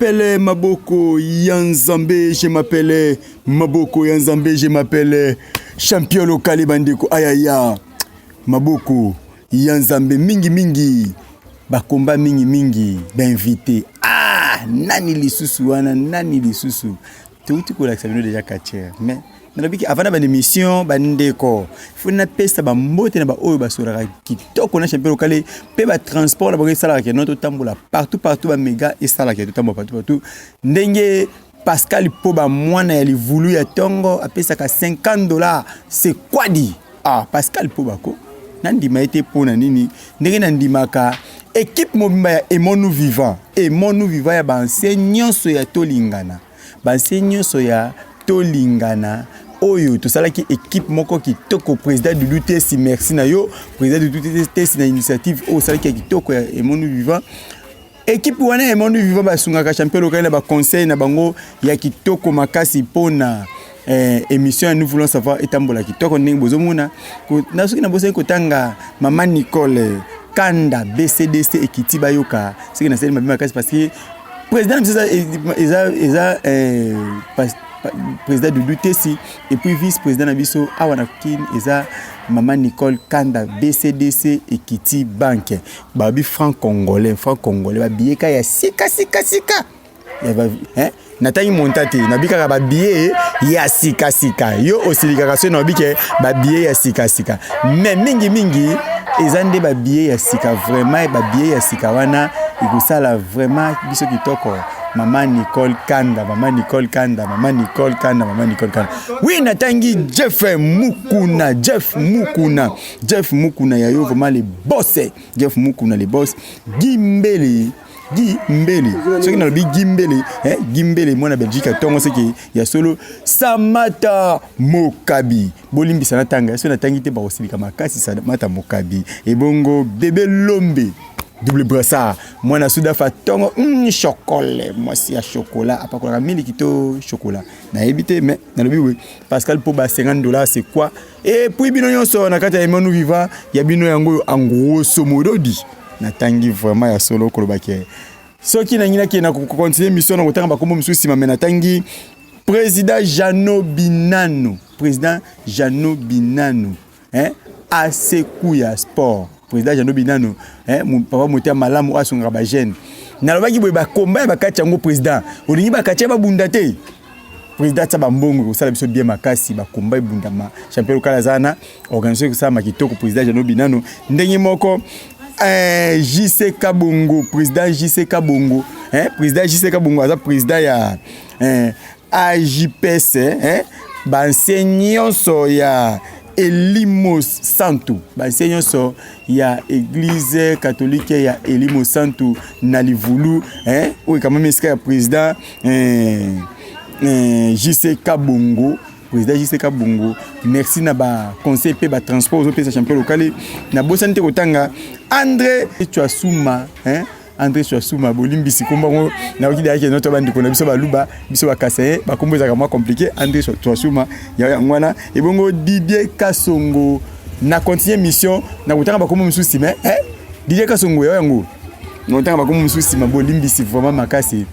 m'appelle Maboko ya Nzambe, je m'appelle Maboko ya Nzambe, je m'appelle champion local bandeko ayaya. Maboko ya Nzambe mingi mingi bakomba mingi mingi bainvité. Ah, nani lisusu wana, nani lisusu? Touti kolakisa bino déjà catcheur, mais nalobiki avant na baémission bandeko fo napesa bambote na baoyo basolaka kitoko na champion local mpe batransport na bango esalaka ke no totambola partout partout, bamega esalaka totambola partout partout. Ndenge Pascal Poba, mwana ya livulu ya ntongo, apesaka 50 $, c'est quoi dit? Ah, Pascal Poba ko nandima ye te. Mpo na nini? Ndenge nandimaka équipe mobimba ya Aimons-nous vivant, Aimons-nous vivant ya baancien nyonso ya Tolingana, baancien nyonso ya Tolingana oyo tosalaki équipe moko kitoko. Président Dudu Tesi, merci na yo, président Dudu Tesi, na initiative oyo osalaki ya kitoko ya Aimons-nous vivant. Équipe wana Aimons-nous vivant basungaka champion local na baconseil na bango ya kitoko makasi mpona émission ya Nous voulons savoir etambola kitoko. Ndenge bozomona na soki nabosani kotanga mama Nicole Kanda, BCDC ekiti, bayoka soki nasali mabe makasi, parce que président na biso eza président Dudu Tesi et puis vice président na biso awa na Kini eza mama Nicole Kanda, BCDC Ekiti Banke. Babi franc congolais, franc congolais, babillet ka ya sika sika sika. Hein? Natangi monta te, nabi kaka babillet ya sikasika. Yo osilikaka soki nabi ke babillet ya sikasika, mais mingimingi eza nde babillet ya sika. Vraiment, babillet ya sika wana ekosala vraiment biso kitoko. Mama Nicole Kanda, mama Nicole Kanda, mama Nicole Kanda, mama Nicole Kanda. Oui, natangi Jeff Mukuna, Jeff Mukuna, Jeff Mukuna ya yo vraiment le boss, Jeff Mukuna le boss. Gimbele, Gi Mbele, soki nalobi Gimbele, eh, Gimbele mwana Belgique atongo, seki ya solo. Samata Mokabi, bolimbisa na tanga, soki natangi te bakosilika makasi. Samata Mokabi, ebongo bebe Lombe double brassard, mwana Sudafa ntongo, chokole, mwasi ya chocolat, apakolaka miliki to chocolat, nayebi te, mais nalobi boye Pascal mpo ba 50 $, c'est quoi? Et puis bino nyonso na kati ya Aimons-nous vivant ya bino yango oyo, en grosso modo natangi vraiment ya solo koloba ke soki nangi nakende na kocontinue mission na kotanga bakombo mosusu nsima, me natangi président Jano Binano, président Jano Binano, hein? Asekuya sport, président Jano Binano, hein? Papa motema malamu oyo asungaka bajeune. Nalobaki boye, bakomba ya bakati yango, président olingi bakati ya babunda te, président atia bambongo, kosala biso bien makasi, bakomba ebundama, champion local aza na organisation ekosalama kitoko. Président Jano Binano, ndenge moko JC Kabongo, président JC Kabongo, hein, président JC Kabongo aza président ya AJPS, hein, baancien nyonso ya Elimo Santu, baancien nyonso ya Église catholique ya Elimo Santu na Livulu, hein, oyo ekamami esika ya président JC Kabongo. Président JC Kabongo, merci na baconseil mpe batransport ozopesa champion local. Nabosani te kotanga André Chwasuma, hein? André Chwasuma, bolimbisi, kombo yango nayoki deyaki noto bandeko na biso baluba, biso bakasaye, bakombo ezalaka mwa compliqué. André Chwasuma yango wana. Ebongo Didier Kasongo, na continue mission na kotanga bakombo mosusu nsima, eh? Didier Kasongo yao yango, na kotanga bakombo mosusu nsima, bolimbisi vraiment makasi.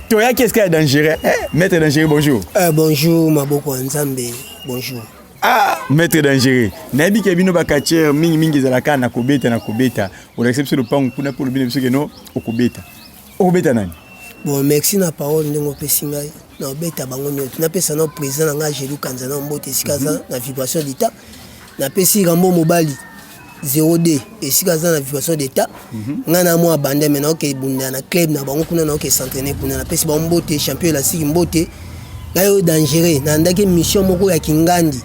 Toyaki esika ya Dangereux, eh? Maître Dangereux, bonjour. Bonjour Maboko ya Nzambe, bonjour. Ah, maître Dangereux, nayebi ke bino bacatcheur mingimingi ezalaka na kobeta na kobeta. Olakisa biso lopango kuna mpo olobi na biso keno okobeta, okobeta nani? Bon, merci na parole ndenge opesi ngai. Na obeta bango nyonso. Napesa na président na ngai Gelu Kanza na mbote esika aza na Vibration d'État. Napesi Rambo Mobali 0d esika aza na Vibration d'État. Ngai na mwa bande me naoke bunda na club na bango kuna, naoke s'entraîner kuna. Napesi bango mbote. Champion Elasiki, mbote. Ngai oyo Dangereux, nalandaki mission moko ya Kingandi.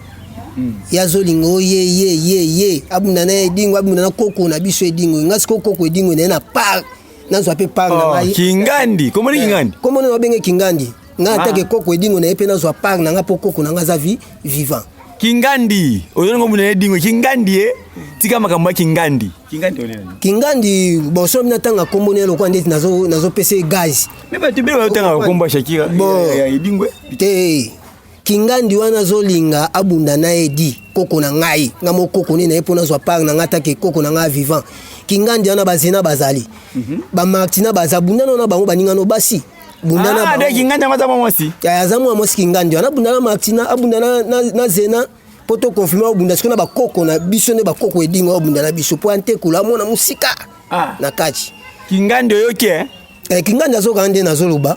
Ye azolinga o ye ye ye ye abunda na Edingo, abunda na koko na biso Edingo. Nga sikoyo koko Edingo na ye na part, nazwa mpe part na ngai. Kingandi, komoni Kingandi? Komoni babenge Kingandi. Ngai atake koko Edingo na ye mpe nazwa part na ngai mpo koko na ngai aza vivant. Kingandi ozolinga omuna Edingo, Kingandi e tika makambo ya Kingandi. Kingandi onena? Kingandi, bon, so bina ntanga kombo na ye lokola ndeti nazopesa ye gaz. Me bato ebele bazotangaka kombo ya Shakira. Bon. Ya Edingwe. Te, Kingandi wana azolinga abunda na Edi koko na ngai. Nga mo koko ne na ye mpo nazwa part na ngai take koko na ngai vivant. Kingandi wana, bazena bazali, bamartina baza, bunda nano na bango, baningano basi. Bunda na Ah, bango. Kingandi yango aza mwa mwasi. Aza mwa mwasi Kingandi wana, abunda na Martina, abunda na Zena, mpo toconfirme abunda sikoyo na bakoko na biso nde bakoko Edingo abunda na biso mpo antekula amona mosika na kati. Kingandi, oyoki eh? Eh, Kingandi azokanga nde nazoloba,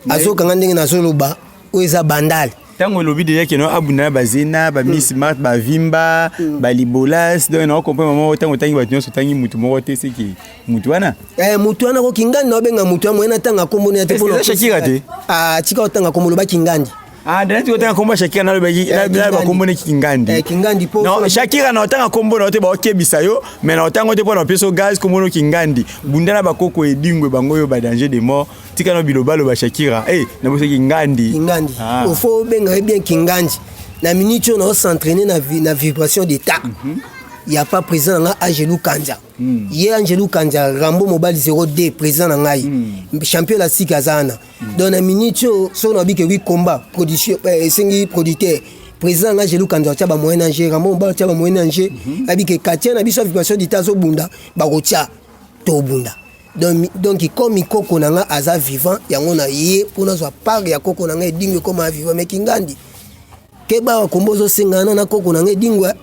azokanga ndenge nazoloba. Oyo eza Bandale. Ntango olobi déjà keno abunda na bazena, bamiss Mart, bavimba, balibolas, donc na ocomprendre mama, ntango otangi bato nyonso, otangi mutu moko te, seki mutu wana. Eh, mutu wana ko Kingandi na obenga mutu wana moye natanga kombo ne te. Est-ce que eza Shakira te? Ah, tika otanga kombo, loba Kingandi. Ah, dana tika otanga kombo ya Shakira, nalobaki Kingandi. bakombo ne Kingandi. Eh, Kingandi po Non, Shakira, na otanga kombo na yo te, baokebisa yo, mais na otango te mpo na opesa yo gaz. Kombo no Kingandi, bunda na bakoko Edingwe, bango oyo badanger de mort. Tika no bilobaloba, Shakira. Eh, na boso Kingandi. Kingandi. Ah. Ofo obenga ye bien Kingandi. Na minute oyo naos'entraîne na vibration d'état ya pa président na nga Angelu Kanza. Ye Angelu Kanza, Rambo mobali 02, président na ngai, champion la sika aza wana. Donc na minute oyo, soki nabiki wi combat production, esengi producteur, président na ngai Angelu Kanza atia bamoyen na nge, Rambo mobali atia bamoyen na nge, abike katia na biso ya vibration d'état azobunda, bakotia tobunda. Donc comme koko na nga aza vivant, yango na ye mpo nazwa part ya koko na nga Edingwe ekoma vivant. Mais Kingandi, keba, bakombo ozosengana na koko na nga Edingwe,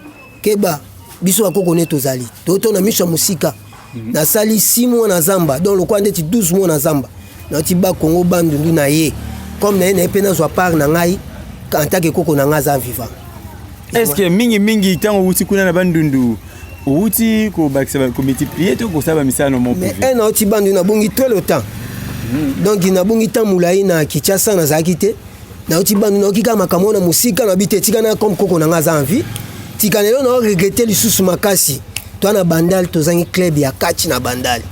keba. Biso bakoko ne tozali toto na miso ya mosika. Nasali 6 mois na zamba, donc lokwa ndeti 12 mois na zamba, nauti Bakongo, Bandundu. Na ye comme na ye, na ye mpe nazwa part na ngai en tant que koko na nga aza vivant. Est ce que mingimingi ntango outi kuna na Bandundu, outi kobakisa, komultiplier to kosala bamisala no mo? Mais un nauti Bandundu, nabongi très longtemps, donc nabongi temps molai na Kinshasa, nazalaki te. Nauti Bandundu, naoki kaka makambo wana mosika, nabi te, tika na comme koko na nga aza en vie, tika. Lelo nao regretter lisusu makasi, toa na Bandal, tozangi club ya kati na Bandal.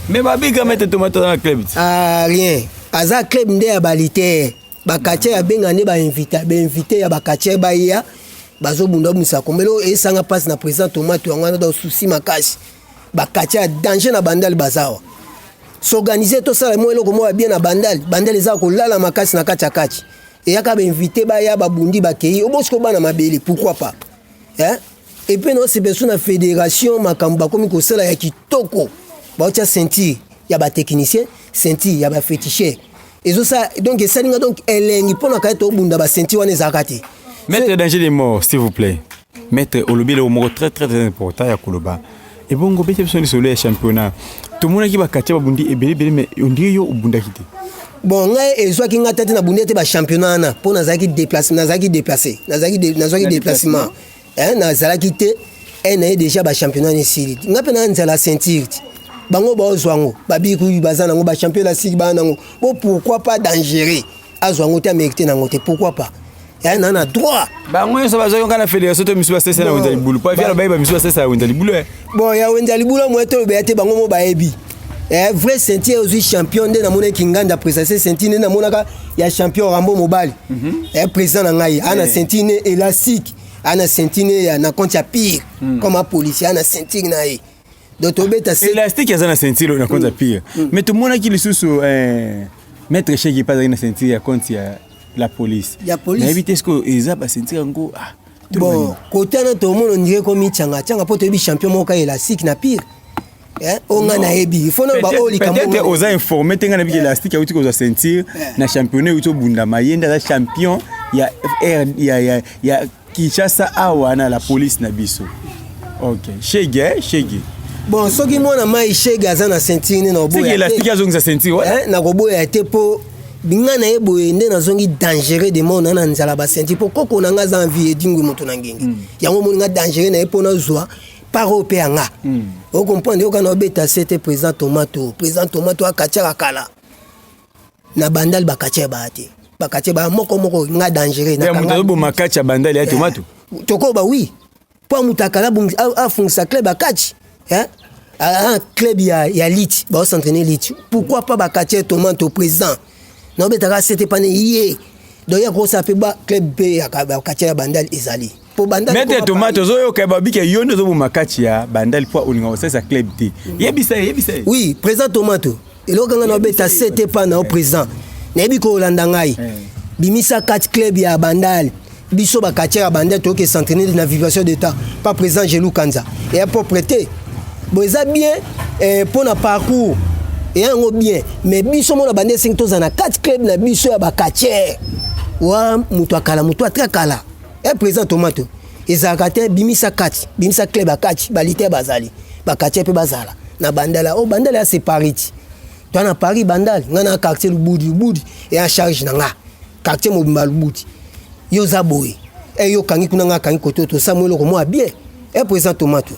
Mais babika maître Tomate aza na club ti. Ah, rien, aza club nde ya balitaire, baquartier abenga nde bainvite, bainvite ya baquartier baya bazobunda bomisa kombelo. Esanga mpasi na président Tomate yango wana, donc souci makasi. Baquartier ya danger na Bandal bazawa s'organiser, tosala mwa eloko moko ya bien na Bandal. Bandal eza kolala makasi na kati ya kati, eyaka bainvite baya, babundi, bakei obosi kobana mabele, pourquoi pas, hein? Et puis naosepe so na fédération, makambo bakomi kosala ya kitoko, baotia ceinture ya batechnicien, ceinture ya baféticheur, ezosala donc esalinga donc elengi mpo na kaya tobunda, baceinture wana ezalaka te. Maître Danger de mort, s'il vous plaît, maître, olobi eloko moko très très très important ya koloba. Ebongo beti biso lisolo ya championnat. Tomonaki bakatia babundi ebele ebele, mais on dirait yo obundaki te. Bon, ngai ezwaki ngai tete, nabundi te bachampionnat wana mpo nazalaki déplace, nazalaki déplacé, nazalaki Na déplacement. Eh, nazalaki te e na ye déjà bachampionnat wana esili. Ngai mpe na nzala ceinture ti bango baozwa yango, babiki baza nango, bachampion la siki baa nango bo, pourquoi pas dangereux azwa yango te, amérite nango te, pourquoi pas ya na droit. Bango nyonso bazwaki kaka na fédération to misu basesa na wenza libulu, po afia bayebi bamisu basesa ya wenza libulu, eh. Bon, ya wenza libulu moye toloba te, bango mo bayebi. Eh, vrai ceinture ozwi champion nde namonaki Nganda présence ceinture nde namonaka ya champion Rambo mobali. Eh, président na ngai ana ceinture ne élastique, ana ceinture ne ya na compte ya pire comme apolicier, ana ceinture na ye, donc tobeta se Élastique aza na ceinture na compte ya pire, mais tomonaki lisusu, eh, maître Sheki mpe azalaki na ceinture ya compte ya la police. Ya police. Nayebi te, ce eza baceinture yango, ah, Bon, kote wana tomona ondire komi tianga tianga, mpo toyebi champion moko ya élastique na pire. Eh, oyo ngai nayebi, il faut na ba oyo likambo Peut-être oza informé te. Ngai nayebi élastique auti kozwa ceinture na championnat euti obundama, ye nde aza champion ya R ya Kinshasa awa na la police na biso. Ok, Shege, eh, Shege. Bon, soki mwana mai Shege aza na ceinture nde seke nakoboya. Élastique azongisa ceinture wana. Eh, nakoboya te, mpo ngai na ye boye nde nazongi dangereux de mort na nzala baceinture, mpo koko na ngai aza envie Edingwi, moto na ngengi. Yango omoni nga dangereux na ye mpo nazwa part oyo mpe ya nga. Ocomprendre? Yoka, na obeta se te. Président Tomato, président Tomato akatiaka kala na Bandali, bakatia baya te, bakatia baya moko moko, nga dangereux. Ya moto azoboma kati ya Bandali ya Tomato. Tokoba oui, mpo moto akala afungisa club akati, hein? Un club ya lit, baos'entraîner lit, pourquoi pas bakatia Tomato président naobetaka sete pane ye, donc ya kosala mpe ba club mpe ya bakatia ya Bandali ezali po Bandali. Maître Tomate, ozoyoka, babike yo nde ozoboma kati ya Bandali mpo olinga kosalisa club te. Yebisa ye, yebisa ye. Oui, président Tomato, eloko nga naobeta sete pa na yo, président, nayebi kolanda ngai, bimisa kati club ya Bandali. Biso baquartier ya Bandali toyoki s'entraîner na vibration d'état pa président Gelou Kanza, eya propre te. Bon, eza bien, mpo na parcours. Eya yango bien, mais biso mona bande esengi tozala na kati club na biso ya bakatiere wa moto akala moto atra kala e président Tomato ezalaka te. Bimisa kati, bimisa club ya kati, balite bazali, bakatiere mpe bazala na Bandala. O Bandala ya séparé ti to na Paris. Bandal, nga na quartier Lubudi. Lubudi eya charge na nga, quartier mobimba Lubudi. Yo oza boye e, yo okangi kuna, nga akangi kote, tosala mo eloko mwa bien. E président Tomato,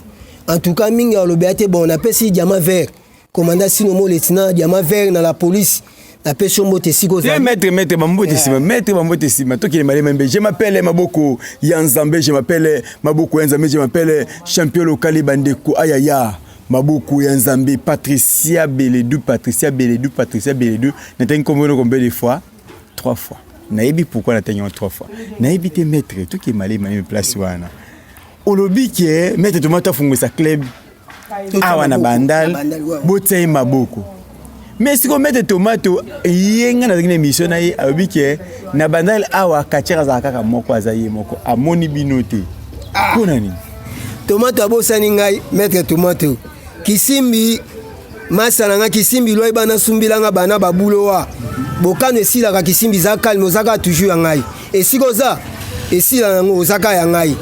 en tout cas mingi alobi ate. Bon, napesi Diamant Vert, commandant Sino Mo, lieutenant Diamant Vert na la police, napesi yo mbote esika ozali. Maître, maître, bambote nsima, maître, bambote nsima. Tokende malema mbe. Je m'appelle Maboko ya Nzambe, je m'appelle Maboko ya Nzambe, je m'appelle champion local. Bandeko, ayaya, Maboko ya Nzambe, Patricia Beledu, Patricia Beledu, Patricia Beledu. Natangi kombo no combien de fois? Trois fois. Nayebi pourquoi natangi yango trois fois, nayebi te. Maître, tokende malema mbe. Place wana olobi ke maître Tomato afungwisa club awa na Bandal, botia ye maboko. Mais sikoyo maître Tomato ye, nga nazalaki na émission na ye, alobi ke na Bandal awa catcheur azalaka kaka moko, aza ye moko, amoni bino te. Mpo na nini? Tomato abosani ngai. Maître Tomato Kisimbi, masa na nga Kisimbi lwai, bana sumbilanga bana babulowa bokano esilaka. Kisimbi, eza calme, oza kaka toujours ya ngai. Esika oza esila yango, oza kaka ya ngai.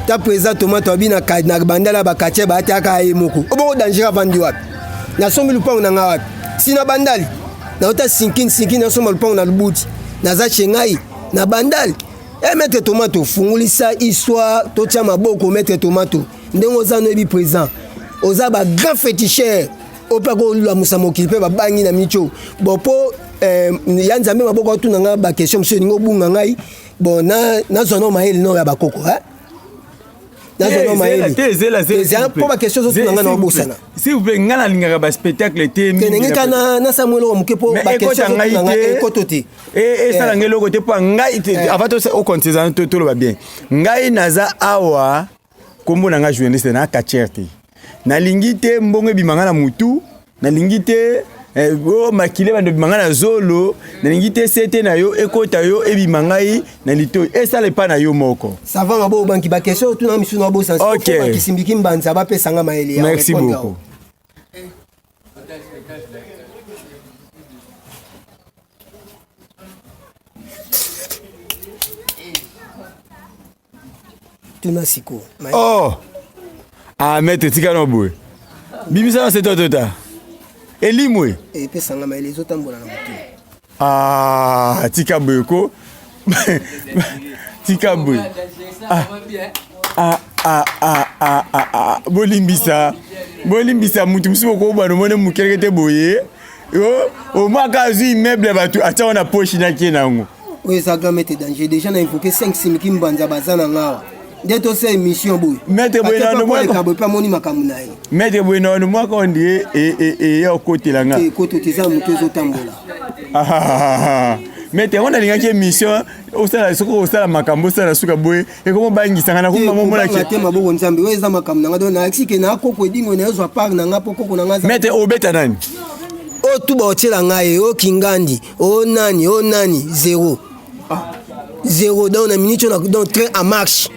Ta président Tomato abi na Bandala bakatier baatiaka ye moko. Obongo danger avandi wapi? Nasombi lupango na ngai wapi? Si na Bandali naota sinkini sinkini, nasomba lupango na Lubuti, naza chez ngai na Bandali. E maître Tomato, fungulisa histoire, totia maboko. Maître Tomato, ndenge oza noyebi président, oza bagrand féticheur oyo mpe akolamusa mokili mpe babangi na mitio. Bon, mpo ya Nzambe maboko atuna nga baquestion mosusu elingi obunga ngai. Bon, nazwa no mayele no ya bakoko, nazwa no mayele mpo baquestion ozotuna ngai na obosana. S'il vous plaît, ngai nalingaka baspectacle te. Ndenge ka nasala mo eloko moke mpo baquestion ozotuna ngai ekoto te. Esala ngai eloko te mpo ngai, avant okontiza, toloba bien. Ngai naza awa, nkombo na ngai journaliste na catcheur te. Nalingi te mbongo ebima ngai na mutu, nalingi te o makile bando ebima ngai na zolo, nalingi te sete na yo ekota yo ebima ngai na litoi. Esala epai na yo moko. Ça va, mabo banki baquestion otuna misu na obosana. Bakisimbiki mbanza bapesanga mayele. Merci beaucoup. Tuna sikoyo. Oh ah, maître, tika na boye, bimisa na seto tota elimwe. Epesanga mayele, ezotambola na motu. Ah, tika boye ko, tika boye. Ah, ah, ah, ah, ah, ah, ah. Bolimbisa, bolimbisa. Mutu mosusu okobana omone mokeleke te boye, omwaka azwi immeuble ya bato, atia wana poche nakie nango. Oyo eza grand maître danger. Déjà na invoqué 5 simiki mbanza baza na ngawa nde tosala émission boye. Maître boye na mwaka boye mpe amoni makambo na ye. Maître boye na mwaka ondie eya okotela nga. Ekoto te, eza moto ezotambola. Maître, yango nalingaki émission osala, soki osala makambo osala suka boye, ekomo bangisanga na komona te. Maboko Nzambe, oyo eza makambo na nga. Donc nayakisi ke na koko edingo nayozwa part na nga mpo koko na nga. Maître, obeta nani? Oyo tu baotiela ngai, oyo kingandi, oyo nani, oyo nani, zéro zéro. Donc na minute oyo, donc train en marche.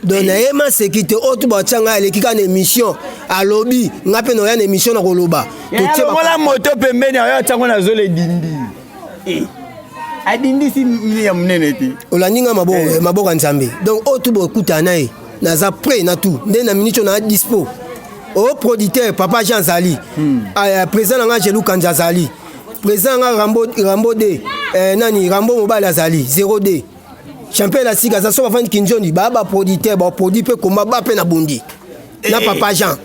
Donc nayema seki te. Oyo tu baotia ngai aleki kaka na émission, alobi ngai mpe naoya na émission na koloba. Longola moto pembeni ayo, atiango na zolo, edindi, adindisi ya monene te. Olandi nga, maboko ya Nzambe. Donc oyo tu bokutana na ye, naza prêt na tout. Nde na minute oyo naa dispo o producteur papa Jean azali, président na nga Gelu Kanza azali, président nga Rambo, Rambo d nani, Rambo mobali azali, 0d champion la sika aza. So bafandi Kinzoni, baya baproducteur, baproduit mpe koma ba mpe na bundi na papa Jean.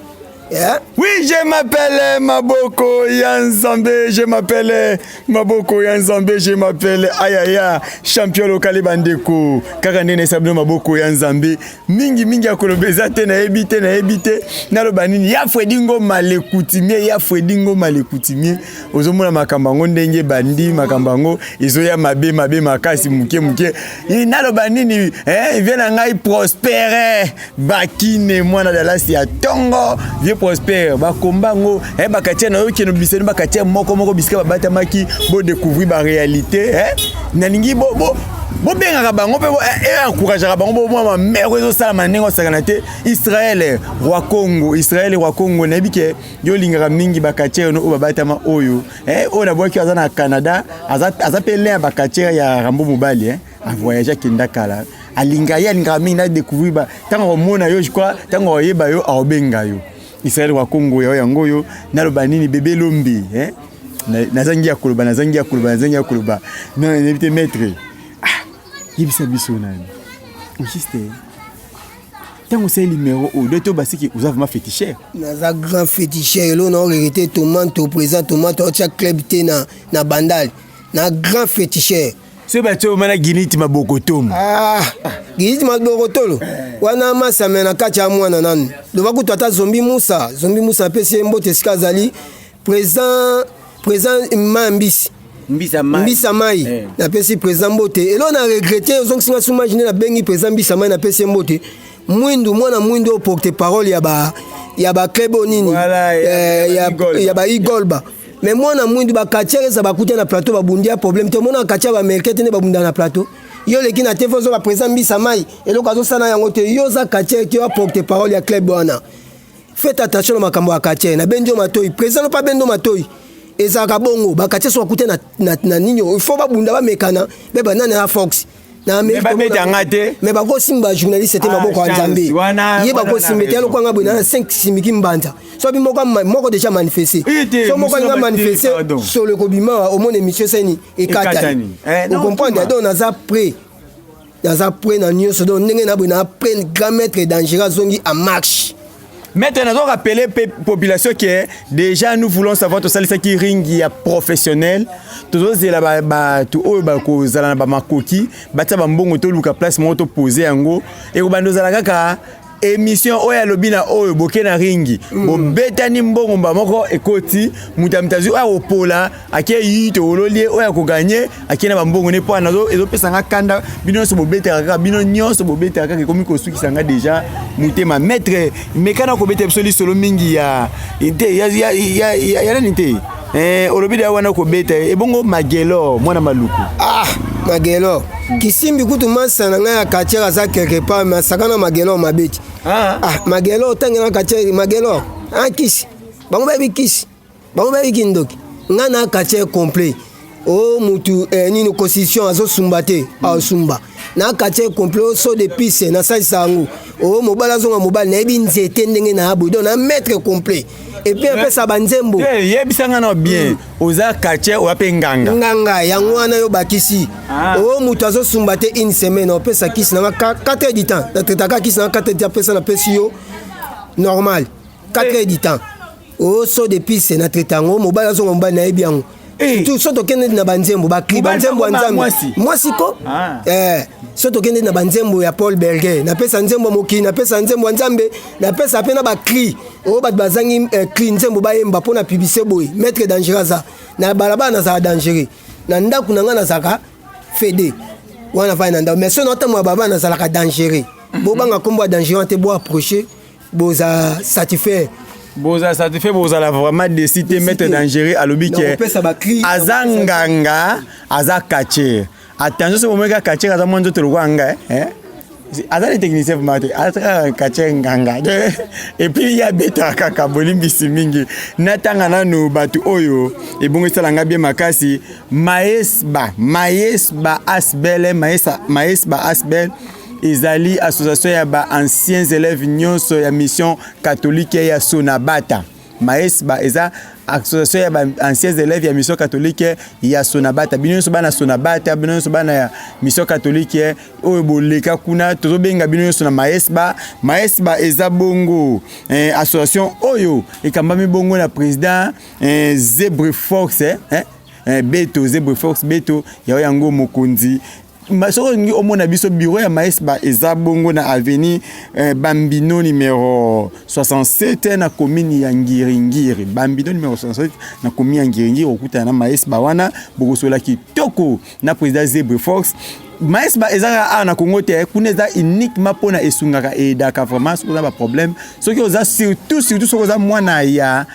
Yeah. Oui, je m'appelle Maboko ya Nzambe, je m'appelle Maboko ya Nzambe, je m'appelle Ayaya, champion local. Bandeko, kaka ndenge na bino, Maboko ya Nzambe, mingi mingi ya koloba eza te, nayebi te, nayebi te naloba nini. Ya Fredi Ngoma le coutumier, ya Fredi Ngoma le coutumier, ozomona makambo yango ndenge bandi, makambo yango ezoya mabe mabe makasi moke moke. Naloba nini? Eh, vie na ngai Prospere Bakine, mwana Dalasi ya ntongo, vie Prospere, bakomba yango eh, bakatia na yo kende biseni, bakatia moko moko bisika babatamaki, bodécouvrir baréalité eh? Nalingi bo, bo. Bobengaka bango mpe encourageaka bango bomwa mamere ezosalama ndenge osakana te. Israel Roi Congo, Israel Roi Congo, nayebi ke yo olingaka mingi bakatiere no oyo babatama oyo oyo nabwaki aza na Canada, aza mpe l'un ya bakatiere ya Rambo mobali, avoyage akenda kala, alinga ye, alingaka mingi na découvrir ba ntango akomona yo, je crois ntango akoyeba yo, akobenga yo. Israel Roi Congo, yayo yango oyo naloba nini, bebe Lombi, nazangi ya koloba, nazangi ya koloba, nazangi ya koloba, nayebi te. Maître, ah, yebisa biso nani juste ntango osali numéro oyo de to basiki, oza vraiment féticheur? Naza grand féticheur. Eloko na oregretter, tomanto président tomanto aotya club te na Bandal. Na grand féticheur. So batie omana giniti maboko tomo. Ah, giniti maboko tolo wana masame na kati ya mwana nanu. Loba kutu ata Zombi Musa, Zombi Musa, apesi ye mbote esika azali. Président ma mbisi. Mbisa. Mbisa mai eh. Napesi président mbote. Elo na regretter, ozongisinga sumage nde nabengi président Mbisa Mai, napesi ye mbote. Mwindu, mwana mwindu oyo porte parole ya ba club oyo nini, ya ba igolba. Mais mwana mwindu, bakatiere eza bakuta na plateau, babundi ya problème te. Omona katia baaméricain te nde babunda na plateau. Yo oleki na te, ozoba président Mbisa Mai eloko azosala yango te. Yo oza katiere te, yo porte parole ya club wana. Faites attention na makambo ya katiere. Nabendi yo matoi, président no mpe abendi yo matoi. Ezalaka bongo, bakatie so bakute na nini, il faut babunda, bamekana mpe banani na fox. Babetanga te. Mais bakosimba journaliste te, maboko ya Nzambe ye bakosimba te. Alokwanga boye na 5 simiki mbanza so bi moko moko déjà manifeste, so moko alinga manifeste, solo ekobima. Omona émission esani ekatani, ocomprendre? Donc naza prêt, naza prêt na nyonso. Donc ndenge na boye na prêt, grand maître dangereux azongi en marche. Maître, nazo rappeler population que déjà nous voulons savoir, tosalisaki ring ya professionnel, tozozela bato oyo bakozala na bamakoki batia bambongo, toluka place moko topose yango. Ekobanda ozala kaka émission oyo alobi na oyo boke na ringi, bobetani mbongo mba moko ekoti, moto ya moto azwi, oyo akopola ake yi, tokololi ye, oyo akoganye ake na bambongo ne. Mpo ezopesa nga kanda, bino nyonso bobetaka kaka, bino nyonso bobetaka kaka, ekomi kosukisa nga déjà motema. Maître, mekana kobeta biso lisolo mingi ya te ya nani te. Olobi da wana kobeta ebongo Magelo mwana Maluku. Ah, Magelo kisimbi kutu masa na ngai ya quartier aza quelque part, mais asaka na Magelo mabeti. Ah, ah Magelo otangela quartier Magelo ah, kisi bango bayebi, kisi bango bayebi kindoki. Ngai na quartier complet o mutu nini, constitution azosumba te, azosumba na quartier complet o saut de puce nasalisa yango o mobali azonga mobali, nayebi nzete ndenge na ya boye. Donc na maître complet et puis apesa banzembo. Yebisanga na bien, oza quartier oya mpe nganga? Nganga yango wana yo bakisi. O moto azosumba te une semaine, opesa kisi nanga 4 heures du temps, natraitaka kisi nanga 4 heures du temps, apesa, napesi yo normal 4 heures du temps. O saut de puce na traite yango, mobali azonga mobali, nayebi yango. Surtout so tokende na banzembo, bacri, banzembo ya Nzambe, mwasi ko so tokende na banzembo ya Paul Berger, napesa nzembo ya mokili, napesa nzembo ya Nzambe, napesa mpe na bacri oyo bato bazangi cri, nzembo bayemba mpo na publicité boye. Maître dangereux aza na balabala, nazala dangereux na ndako na ngai, nazalaka fede wana vai na ndako, mais so naotambola balabala nazalaka dangereux. Bobanga nkombo ya dangereux wana te, boapproche, boza satisfait. Bozala satisfait, bozala vraiment déçu te. Maître dangereux alobi ke aza nganga, aza catcheur. Attention, soki bomeki catcheur aza mwa nzoto lokola nga, aza le technicien vraiment te, aza kaka catcheur nganga et puis ye abetaka kaka. Bolimbisi mingi, natanga nanu bato oyo ebongo esalanga bien makasi. Maesba, Maesba Asbel, Maesba Asbel ezali association ya ba anciens élèves nyonso ya mission catholique ya Sonabata. Maesba eza association ya ba anciens élèves ya mission catholique ya Sonabata. Bino nyonso bana Sonabata, bino nyonso bana ya mission catholique oyo boleka kuna, tozobenga bino nyonso na Maesba. Maesba eza bongo association oyo ekambami bongo na président Zebre Fox, Beto, Zebre Fox Beto yao yango mokonzi. Soki olingi omona biso, bureau ya Maesba eza bongo na avenue Bambino numéro 67 na commune ya Ngiringiri. Bambino numéro 67 na commune ya Ngiringiri, okutana na Maesba wana, bokosola kitoko na président Zebre Fox. Maesba eza kaka awa na Congo te, kuna eza uniquement mpona esungaka, eyedaka vraiment soki oza baproblème, soki oza surtout, surtout soki oza mwana ya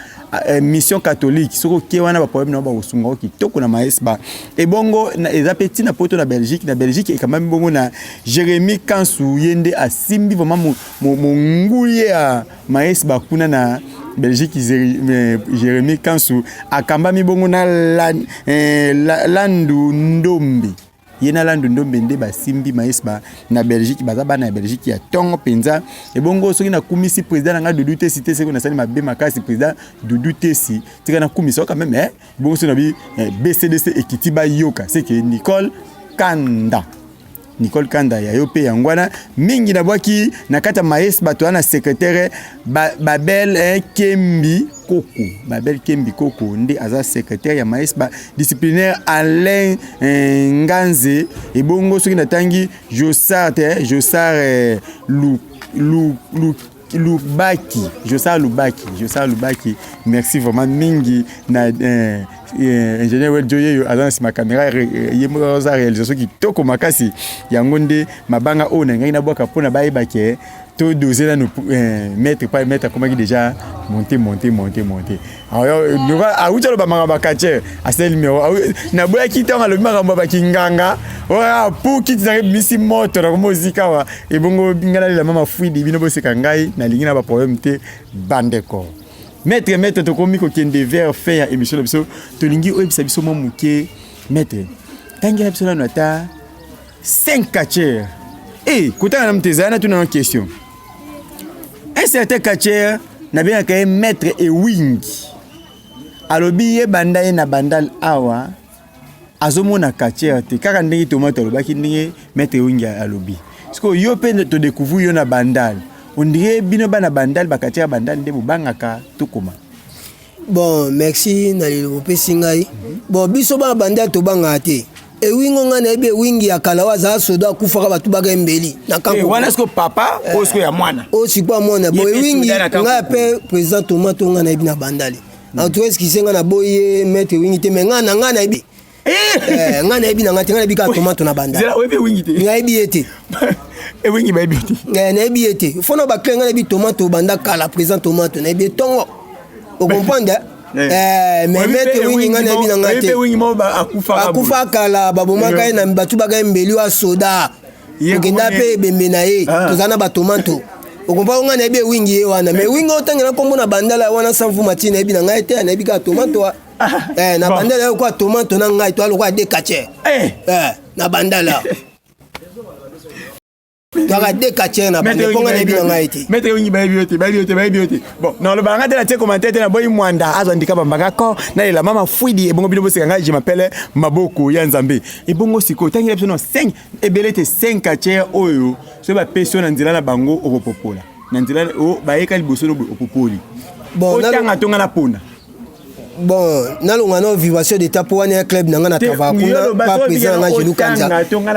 Mission catholique. Soki oke wana, baproblème na bakosunga yo kitoko na Maesba. Ebongo eza mpe ntina poto na Belgique. Na Belgique ekambami bongo na Jérémi Kansu. Ye nde asimbi vraiment monguye ya Maesba kuna na Belgique. Jérémi Kansu akambami bongo na Landu Ndombe. Ye na Landu Ndombe nde basimbi Maesba na Belgique. Baza bana ya Belgique ya ntongo mpenza. Ebongo soki nakumisi président na ngai Dudu Tesi te, seki nasali mabe makasi. Président Dudu Tesi, tika nakumisa quand même, eh? Bongo soki nabi BCDC ekiti, bayoka seke Nicole Kanda. Nicole Kanda, ya yo mpe yango wana mingi nabwaki na kati ya Maes. Bato wana, secrétaire Babel Kembi Koko, Babel Kembi Koko nde aza secrétaire ya Maes ba disciplinaire Alain Nganze. Ebongo soki natangi Josar te, Josar Lu, Lu, Lu, Lubaki, Josar Lubaki, Josar Lubaki, merci vraiment mingi na ingénieur Weljo. Yeyo aza na nsima caméra, ye moko aza réalisation kitoko makasi. Yango nde mabanga oyo na ngai nabwaka mpona bayebake to dose nanu maître pa maître akomaki déjà monte, monte, monte, monte. Awuti aloba makambo ya quartier, asali numéro. Naboyaki ntango alobi makambo ya bakinganga oyo pu kiti nanga ebimisi moto na koma ozika awa. Ebongo ngai nalela mama Fwidi, bino boseka ngai, nalingi na baproblème te, bandeko. Maître, maître, tokomi kokende vers fin ya émission na biso. Tolingi oyebisa biso mwa moke, maître, tangela biso nano ata 5 catcheurs. E kotanga na moto ezala na tuna na question. Un certain catcheur nabengaka ye maître Ewingi alobi ye banda ye na Bandal awa azomona catcheur te, kaka ndenge Tomate alobaki, ndenge maître Ewingi alobi. Sikoyo yo mpe todécouvrir yo na Bandal, on dirait bino bana Bandal, bacatcheur ya Bandal nde bobangaka tokoma. Bon, merci na liloba opesi ngai. Bon, biso bana Bandal tobangaka te. Ewingo, ngai nayebi Ewingi ya kala oyo azala soda, akufaka, bato baka embeli na wana. Siko papa oyo siko ya mwana? Oyo sikoyo ya mwana. Bon, Ewingi, ngai mpe président Tomate oyo ngai nayebi na Bandali. En tout cas, excuse ngai, naboyi ye maître Ewingi te, mais ngai na ngai nayebi, ngai nayebi na ngai te. Ngai nayebi kaka Tomato na Bandali. Nayebi ye te. Ewingi bayebi te. Nayebi ye te. Fona baclé, ngai nayebi Tomato banda kala. Président Tomato nayebi ye ntongo, ocomprendre? Mais maître Wingi, ngai nayebi na ngai te. Akufa kala, babomaka ye na bato baka ye mbeli oyo asoda, okenda mpe ebembe na ye. Tozala na batomato, okompa. Ngai nayebi Ewingi ye wana, mais Ewingi otangela nkombo na Bandala wana sans vuma ti nayebi na ngai te. Nayebi kaka Tomato na Bandala yo kwa Tomato na ngai toa lokola de catcheurs na Bandala, toaka de catcheurs na Bandala, mpo ngai nayebi na ngai te. Maître Wingi, bayebi yo te, bayebi yo te, bayebi yo te. Bon, nalobaka ngai te, natie commentaire te, naboyi mwanda azwa ndika bambanga ko nalela mama Fwidi. Ebongo bino boseka ngai, je m'appelle Maboko ya Nzambe. Ebongo sikoyo tangela biso no 5, ebele te, 5 catcheurs oyo soki bapesi yo na nzela na bango okopopola na nzela bayeka liboso no boye opopoli. Otanga tonga na pona. Bon, nalonga na Vibration d'État, mpo wana ya club na ngai na travail kuna pa président na ngai Jelu Kanza.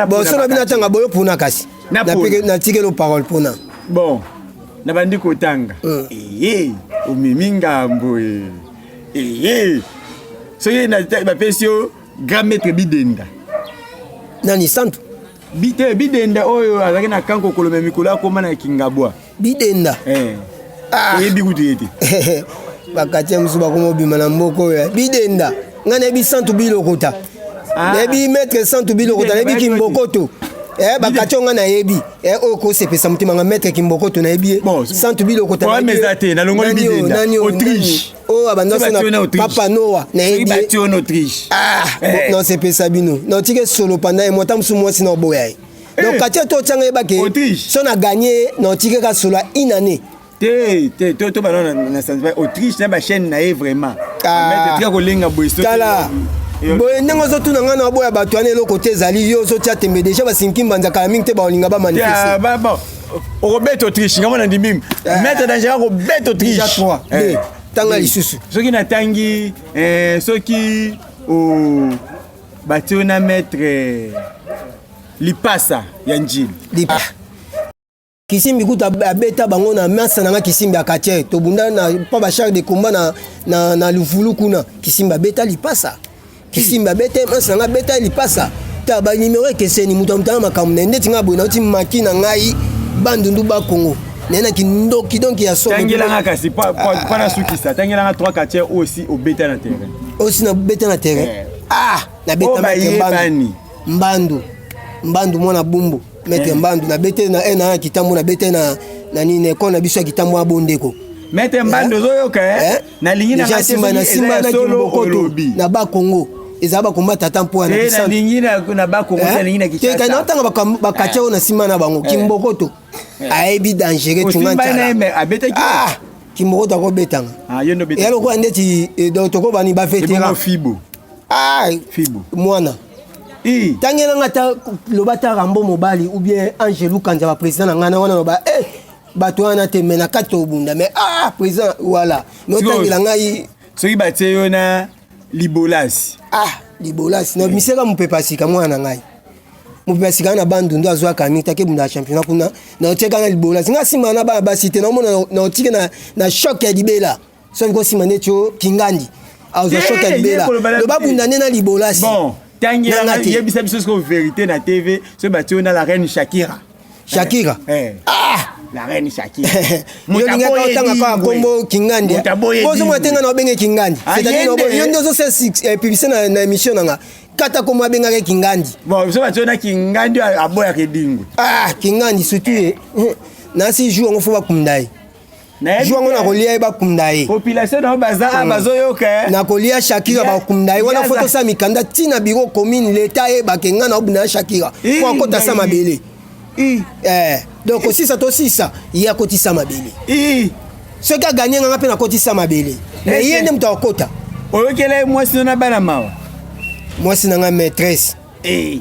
Bon, so na bino atanga boyo mpona, kasi natikeli parole mpona. Bon, nabandi kotanga. Eye omemi ngambo eye soki bapesi yo grand maître Bidenda. Nani? Santu? Te, Bidenda oyo azalaki na kanko koloma mikolo akóma na Kingabwa. Bidenda? Oyebi kutu ye te. Bakati ya mosusu bakoma obima na mboka oyo. Bidenda, ngai nayebi Santu Bilokota, nayebi maître Santu Bilokota, nayebi Kimbokoto. Bakati oyo ngai nayebi oyo kosepesa motema nga, maître Kimbokoto nayebi ye, Santu Bilokota. Eza te, nalongoli Bidenda. Autriche. Oyo abanda so na Papa Noa, nayebi. Nasepesa bino, naotike solo panda ye mwata mosusu mwasi na oboya ye. Donc kati to otianga yebake so na gagné, na otike ka solo ya une année. Te te, to to bana na sentiment Autriche na bachaîne na ye vraiment. Tika kolenga boye. Tala boye ndenge ozotuna ngai na boya bato wana, eloko te ezali. Yo ozotia tembe déjà, basinki mbanza kala mingi te, baolinga bamanifeste. Okobeta Autriche, ngambo na ndimi maître Danger akobeta Autriche. 3 tanga lisusu. Soki natangi, soki batie na maître Lipasa ya Njili. Kisimbi kuta abeta bango na masa na nga. Kisimbi akatie, tobunda na pa bachar de combat na Luvulu kuna. Kisimbi abeta Lipasa, Kisimbi abeta masa na nga, abeta Lipasa. Ta banimero ekeseni, moto amutanga makambo na ye. Ndeti nga boye nauti maki na ngai Bandundu, Bakongo. Naye na kindoki donc ya somo. Tangelanga kasi mpo nasukisa, tangelanga 3 quartier oyo osi obeta na terrain. Osi nabeta na terrain? Ah, nabeta maître Mbandu. Mbandu. Mbandu mwana bumbu. Maître Mbandu nabete na eh, na kitambo, nabete na nini, ekole na biso ya kitambo ya bondeko. Maître Mbandu, ozoyoka? Eh? Nalingi na nga nsima na nsima na kimbokoto na Bakongo, ezala bakomba tata mpo wana. Nalingi na Bakongo, nalingi na Kinshasa. Natanga bakatia oyo na nsima na bango, Kimbokoto ayebi dangereux tunga ntiala. Abetaki? Ah, Kimbokoto akobetanga eya lokola ndeti donc tokobani bavétéran. Fibo? Ah, Fibo. Mwana tangelanga ta loba ta Rambo mobali ou bien Angelu Kanza, baprésident na ngai na wana, loba eh, bato wana te, me na kati tobunda, mais ah, président voilà, mais otangela ngai. Soki batie yo na Libolasi? Ah, Libolasi na miseka mopepe asika, mwana na ngai mopepe asika na Bandundu, azwaka mingi take bunda ya championnat kuna, na otieka na Libolasi, nga nsima na bana basi te, naomona na otike na choc ya libela. Soki kosima neti o Kingandi azwa choc ya libela, loba bunda nde na Libolasi. Bon, tangelanga, yebisa biso siko vérité na TV, soki batie yo na la reine Shakira? Shakira? Ah, la reine Shakira. Yo lingaka otanga kaka kombo Kingandi, bozomona te, nga na obenge Kingandi, c'est-à-dire yo nde ozosala publicité na émission na nga, kata kombo abengaka Kingandi. Bon, so batie yo na Kingandi, aboyaka edingo. Ah, Kingandi surtout ye nasi jour yango fo bakunda ye, jour yango nakolia ye, bakunda ye. Population na baza bazoyoka. Nakolia Shakira, bakunda ye wana, fo tosala mikanda ntina bureau commune, leta ayebake nga na obunda ya Shakira po akota sa mabele. Donc kosisa tosisa ye akotisa mabele, soki aganye nganga mpe nakotisa mabele, mais ye nde moto akota. Oyokela ye mwasi na bana mawa? Mwasi na ngai maîtresse,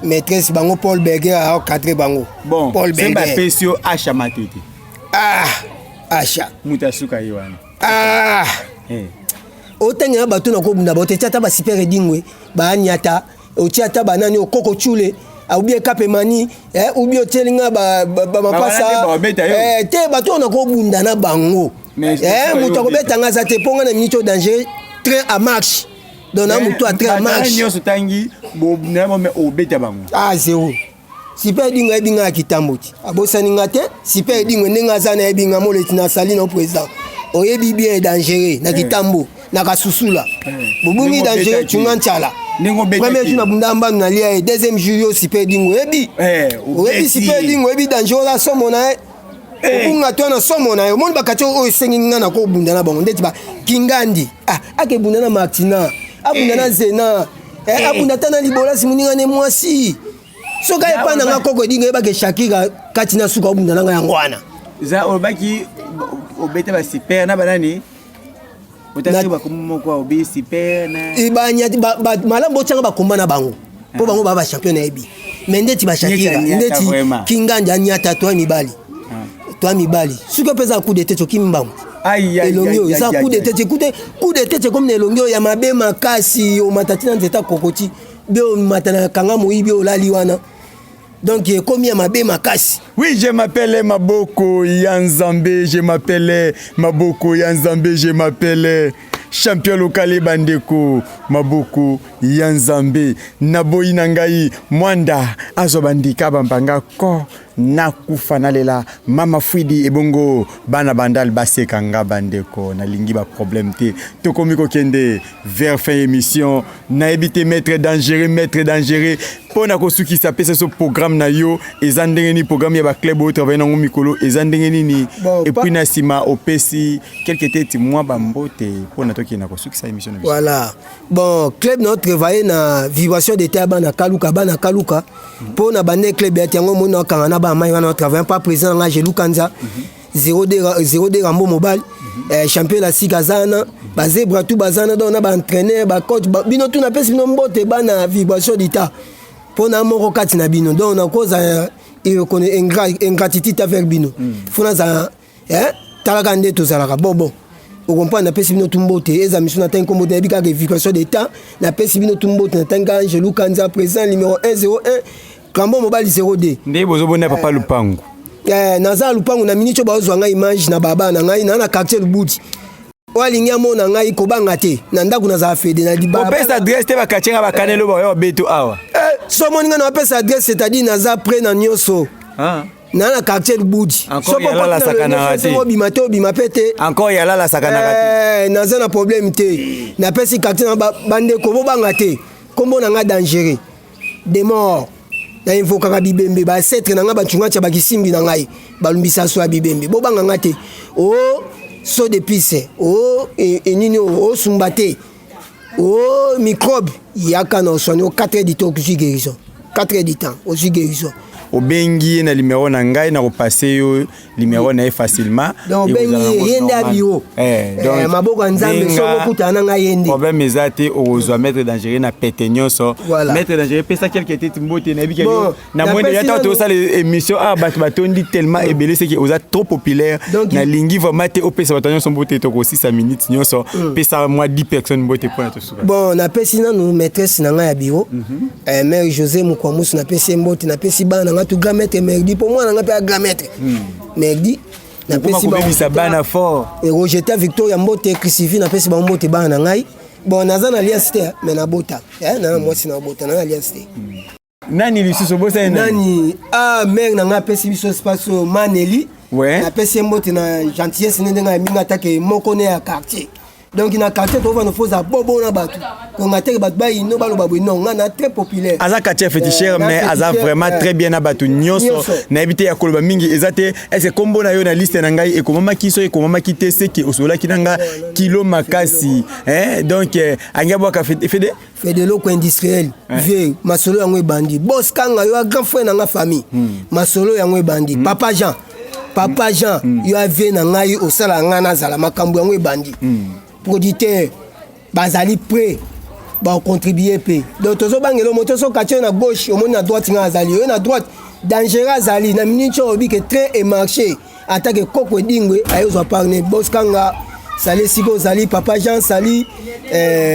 maîtresse bango Paul Berger aencadre bango. Bon. Paul Berger. Bapesi yo Asha Matete? Ah, Asha. Moto asuka ye wana. Ah, otangela bato na kobunda bato, etia ata basuper edingwe baaniata, otia ata banani okoko tshule ou bien kapemani, ou bien otielinga bamapasa te, bato oyo nakobunda na bango, moto akobetanga aza te, mpo nga na miniti oyo danger train à marche, donc na moto a train à marche. Nyonso tangi obeta bango? Ah, zéro. Super Edingo ayebi nga ya kitambo ti abosani nga te. Super Edingo ndenge aza na yebi nga moleti na sali na président, oyebi bien dangereux na kitambo na kasusula bobungi dangereux tunga ntiala. Premier jour nabunda mbanu nalia ye, deuxième jour yo Super Edingo oyebi, oyebi Super Edingo, oyebi danger oza somo na ye, obunga to na somo na ye. Omoni bakati oyo esengi nga na kobunda na bango ndeti bakingandi akebunda na Martina, abunda na Zena, abunda ata na Libolasi, moninga ne mwasi, soki ayepa na nga koko Edingo, eyebake Shakira kati na suka obunda na nga yango wana. Za olobaki obeta basuper na banani, otasi bakombo moko obi super na Malamu botianga bakomba na bango, mpo bango baa bachampion nayebi, mais ndeti bashakira, ndeti Kingandi anyata, toya mibali, toya mibali, soki mpe eza coup de tête, okimi mbango. Elongi oyo eza coup de tête, ekute coup de tête ekomi na elongi oyo ya mabe makasi, omata ntina nzeta kokoti be, omata na kanga moyibi oyo olali wana, donc ekomi ya mabe makasi. Oui, je m'appelle Maboko Yanzambe, je m'appelle Maboko Yanzambe, je m'appelle champion local bandeko, Maboko Yanzambe. Naboyi na ngai mwanda azwa bandika bampanga ko nakufa nalela mama Fwidi, ebongo bana Bandal baseka nga. Bandeko, nalingi baproblème te, tokomi kokende vers fin émission. Nayebi te, maître dangereux, maître dangereux, mpo na kosukisa, apesa so programme na yo eza ndenge nini? Programme ya baclub oyo travaille nango mikolo eza ndenge nini? Bon, et puis na nsima opesi quelque tete mwa bambote mpo na tokende na kosukisa émission na biso. Voilà, bon, club na travaille na vibration d'état ya bana Kaluka, bana Kaluka, mpo na bande club ya yango moni nakanga na bamai wana, travaille pa président na nga Gelu Kanza 02 Rambo mobali, champion la sika aza wana, bazebra tu baza wana, donc na baentraîneur, bacoach, bino tu napesi bino mbote, bana vibration d'état, mpo na moko kati na bino, donc nakozala ingratitude avec bino, fo nazala talaka nde tozalaka. Bon, okomprendre, napesi bino tu mbote, eza misu natangi nkombo te, nayebi kaka vibration d'état, napesi bino tu mbote, natangi Angelu Kanza, président numéro 101, Kambo mobali 02. Nde bozobona papa lupangu. Naza na lupangu na miniti oyo, bazwa ngai image na baba na ngai na quartier Lubudi, oyo alingi amona ngai kobanga te, na ndako nazala fede na libala. Kopesa adresse te, baquartier nga bakanelo baoya babeto awa. So omoni ngai na bapesa adresse, c'est-à-dire naza prêt na nyonso. Ah. Na na quartier Lubudi. Encore yalala sakanaka te. Obima te, obima pe te. Encore yalala sakanaka te. Eh, naza na problème te. Napesi quartier na bandeko bobanga te. Kombo na nga dangereux. De mort. Na invokaka bibembe ba ancêtre na nga bacungacha bakisimbi na ngai balumbisa so ya bibembe bobanga nga te. Oh so de pisse. Oh enini oh sumba te. Oh microbe yaka na oswani o 4 heures du temps ozwi guérison. 4 heures du temps ozwi guérison. Obengi ye na numero na ngai, na kopase yo numero na ye facilement. Donc obengi ye, ye nde abiro. Eh, donc eh, maboko ya Nzambe soki okutana na ngai ye nde. Problème eza te, okozwa maître dangereux na pete nyonso. Voilà. Maître dangereux pesa quelque tete mbote na yebi ke Bon, yo na napesi mwende ya nanu- tosala émission ah bato batondi tellement ebele c'est que oza trop populaire. Donc, nalingi vraiment te opesa bato nyonso mbote tokosisa minute nyonso. Pesa moi 10 personnes mbote mpona tosuka. Bon, napesi nanu maîtresse na ngai ya bureau. Eh, mère José Mukwamusu napesi ye mbote, napesi bana na ngai tout grand maître Merdi po mwana na ngai pe ya grand maître. Merdi napesi Okoma kobebisa bango bana fort. Et Rogeta Victoria mbote, Christivi napesi bango mbote bana na ngai. Bon, naza na alliance te, mais nabota. Eh, na mwasi na bota, na alliance te. Nani lisusu obosani nani? Nani? Ah, mère na ngai apesi biso espace oyo, Maneli. Ouais. Napesi ye mbote na gentillesse nde ndenge ayambi ngai atake moko ne ya quartier. Donc na quartier tovanda foza bobo na bato. Konga te bato bayino baloba boye non, ngai na très populaire. Aza quartier féticheur, Eh, na mais aza féticheur, vraiment eh. très bien na bato nyonso. Nyonso. Nayebi te ya koloba mingi eza te. Est-ce que kombo na yo na liste na ngai ekomamaki so ekomamaki te seke osololaki na nga kilo makasi. Hein? Donc angi abwaka fede? Fede eloko industriel, vieux, masolo yango ebandi. Boss kanga yo grand frère na nga famille. Masolo yango ebandi. Papa Jean. Papa Jean, yo avie na ngai osala nga nazala makambo yango ebandi. Producteur bazali prêt ba contribuer pe. Donc tozobangela moto so quartier na gauche, omoni na droite nga azali, yo na droite dangereux azali na minute oyo obi ke train et marché attaque koko edingwe ayozwa parne. Boss kanga sali siko ozali Papa Jean sali,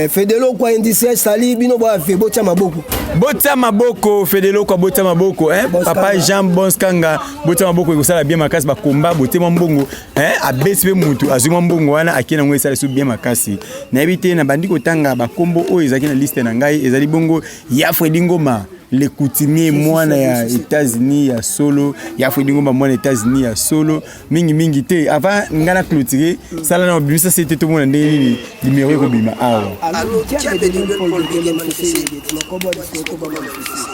Fedelo kwa industriel sali bino boya ve botia maboko. Botia maboko Fedelo kwa botia maboko, hein? Boss Papa Kanga. Jean Boss Kanga botia maboko ekosala bien makasi ba combat botie mwa mbongo, hein? Abesi pe mutu azwi mwa mbongo wana akei nango esala su bien makasi. Nayebi te na bandi kotanga ba kombo oyo ezalaki na liste na ngai ezali bongo ya Fredy Ngoma le coutumier mwana ya États-Unis ya solo, ya Fredy Ngoma mwana États-Unis ya solo mingi mingi te avant nga na clôturer sala na bimisa c'était tout monde ndenge nini numéro ekobima awa. Allo, tiens, Bénédicte Paul Bigué, manifesté, Makobo, Makobo, manifesté.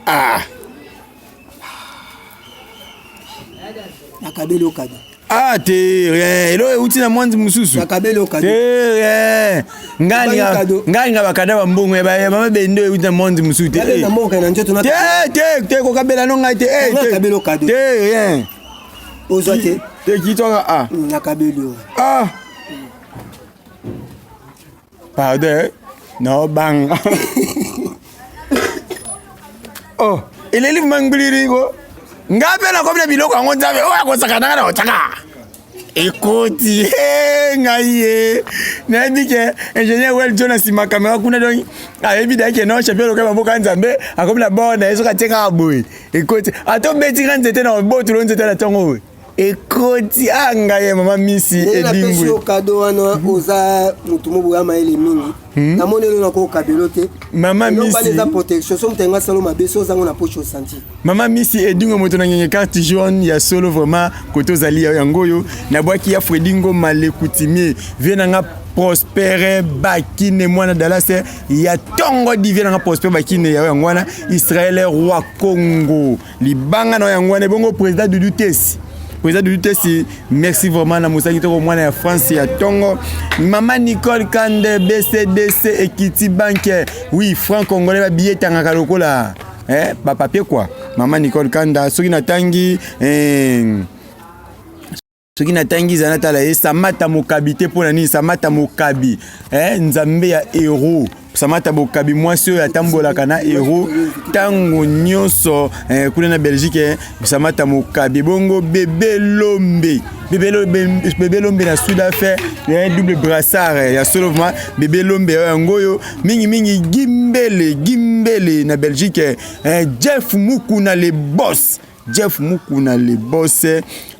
Ah. Nakabeli okado. Ah, te rien. Elo euti na mwanzi mosusu. Nakabeli okado. Te rien. Ngai Obali nga kado. ngai nga bakada ba mbongo ya ba mama bendo euti na mwanzi mosusu te. Nabeli na mboka na nzoto na Te te te kokabela no ngai te. Eh, Ngai te. nakabeli okado. Te rien. Ozwa te. Te kitwaka ah. Nakabeli yo. Ah. Pardon. No bang. Oh, eleli mangbiliri ko. Nga pe nakomi na biloko yango Nzambe oyo akosaka nanga na kotaka. Ekoti, eh, ngai ye. Nayebi ke ingénieur Well John nsima caméra kuna donc ayebi da ke non champion lokola maboka Nzambe akomi na bord na ye soki atie kaka boye. Ekoti. Ata obeti nga nzete na obotolo nzete na ntongo oyo. Ekoti, ah, ngai ye, mama Misi, Ndenge napesi Edingwe. yo cadeau wana, oza motu moko boya mayele mingi. Namoni eloko nakokabelo te. Mama Eloko Misi. wana eza protection. Soki moto alingi asala yo mabe, soki ozango na poche osanti. Mama Misi Edingwe moto na ngenge carte jaune ya solo vraiment koto ozali ya yango oyo. Nabwaki ya Fredy Ngoma le coutumier. Vie na nga Prospère Bakine mwana Dallas ya tongo di vie na nga Prospère Bakine ya yango wana Israël roi Congo. Libanga na yango wana bongo président Doudou Tesi. Président Doudou Tesi, merci vraiment na mosaki toko mwana ya France ya tongo. Maman Nicole Kande BCDC Equity Bank. Oui, franc congolais ba billet tangaka lokola. Eh, ba papier quoi. Maman Nicole Kanda soki natangi eh. Soki natangi zana tala ye Samata Mokabi te mpo na nini Samata Mokabi eh, nzambe ya hero Samata Bokabi mwasi oyo atambolaka na hero ntango nyonso eh, kuna na Belgique eh, Samata Mokabi bongo Bebe Lombe Bebe Lombe na Sud Afrique eh, double brassard eh, ya solo vraiment Bebe Lombe yango oyo mingi mingi Gimbele Gimbele na Belgique eh, Jeff Mukuna le boss Jeff Mukuna le boss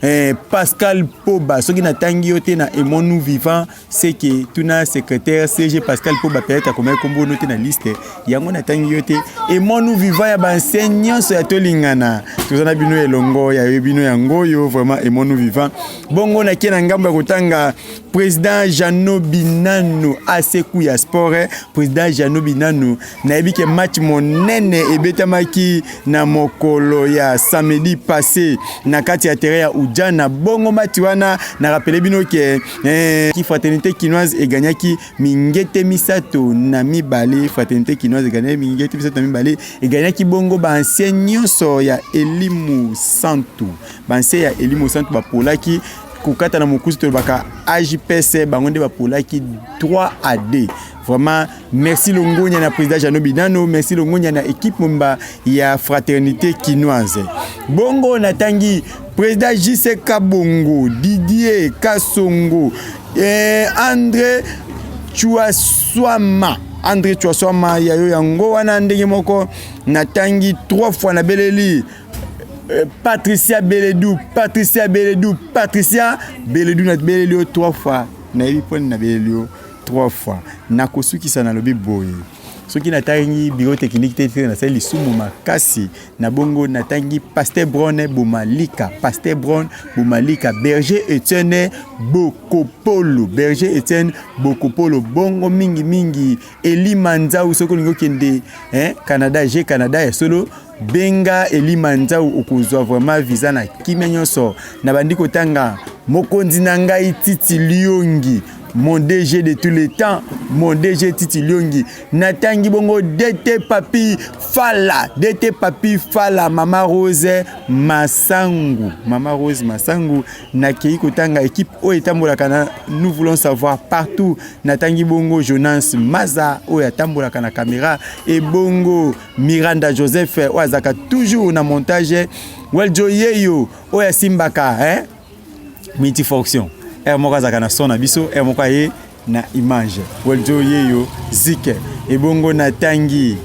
eh, Pascal Poba soki natangi yo te na Aimons-nous vivant c'est que tuna secrétaire CG Pascal Poba peut-être akomaki kombo no te na liste yango natangi yo te Aimons-nous vivant ya ba ancien nyonso ya tolingana toza na bino elongo ya yo bino yango oyo vraiment Aimons-nous vivant bongo nakie na ngambo ya kotanga président Jeannot Binano aseku ya sport eh, président Jeannot Binano nayebi ke match monene ebetamaki na mokolo ya samedi passé na kati ya terrain ya Ujana. Bongo match wana na rappele bino ke eh, ki Fraternité Kinoise egagnaki mingete 32. Fraternité Kinoise egagnaki mingete 32, egagnaki bongo ba ancien nyonso ya Elimu Santu, ba ancien ya Elimu Santu bapolaki kokata na mokusi tolobaka AJPS, bango nde bapolaki 3 à 2. Vraiment merci longonya na président Jeannot Binano, merci longonya na équipe momba ya Fraternité Kinoise. Bongo natangi président JC Kabongo, Didier Kasongo, eh, André Chuaswama, André Chuaswama yayo yango wana ndenge moko natangi 3 fois nabeleli Patricia Beledou, Patricia Beledou, Patricia Beledou nabeleli yo 3 fois, nayebi mponi nabeleli yo 3 fois. Nakosukisa nalobi boye, soki natangi bureau technique te te nasali lisumu makasi. Na bongo natangi Pasteur Brown Bomalika, Pasteur Brown Bomalika, Berger Etienne Bokopolo, Berger Etienne Bokopolo, bongo mingi mingi Elima Nzau. Soki olingi okende eh, Canada, G Canada ya solo, benga Elima Nzau, okozwa vraiment visa na kimia nyonso. Na bandi kotanga mokonzi na ngai Titi Liongi, mon DG de tous les temps, mon DG Titi Liongi. Natangi bongo DT Papi Fala, DT Papi Fala, Mama Rose Masangu, Mama Rose Masangu. Nakei kotanga équipe oyo etambolaka na Nous voulons savoir partout. Natangi bongo Jonas Maza oyo atambolaka na caméra, et bongo Miranda Joseph oyo azalaka toujours na montage, Weljo Yeyo oyo asimbaka hein? Multifonction, heure moko azalaka na son na biso, heure moko aye na image, Weljo Yeyo Zike. Ebongo natangi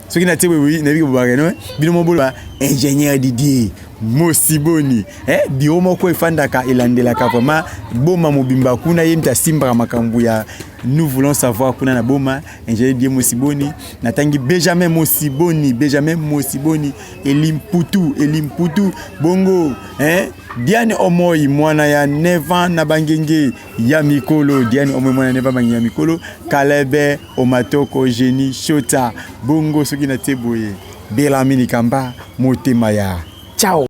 soki natie boye nayebi kobobaka no bino moboloba ingénieur Didier Mosiboni eh, biro moko efandaka elandelaka vraiment boma mobimba kuna, ye moto asimbaka makambo ya Nous voulons savoir kuna na boma, ingénieur Didier Mosiboni. Natangi Benjamin Mosiboni, Benjamin Mosiboni, Elimputu, Elimputu, bongo eh, Diane Omoi mwana ya 9 ans na bangenge ya mikolo, Diane Omoi mwana ya 9 ans bangenge ya mikolo, Kalebe Omatoko, Jenny Shota, bongo soki natie boye Belami Likamba motema ya ciao.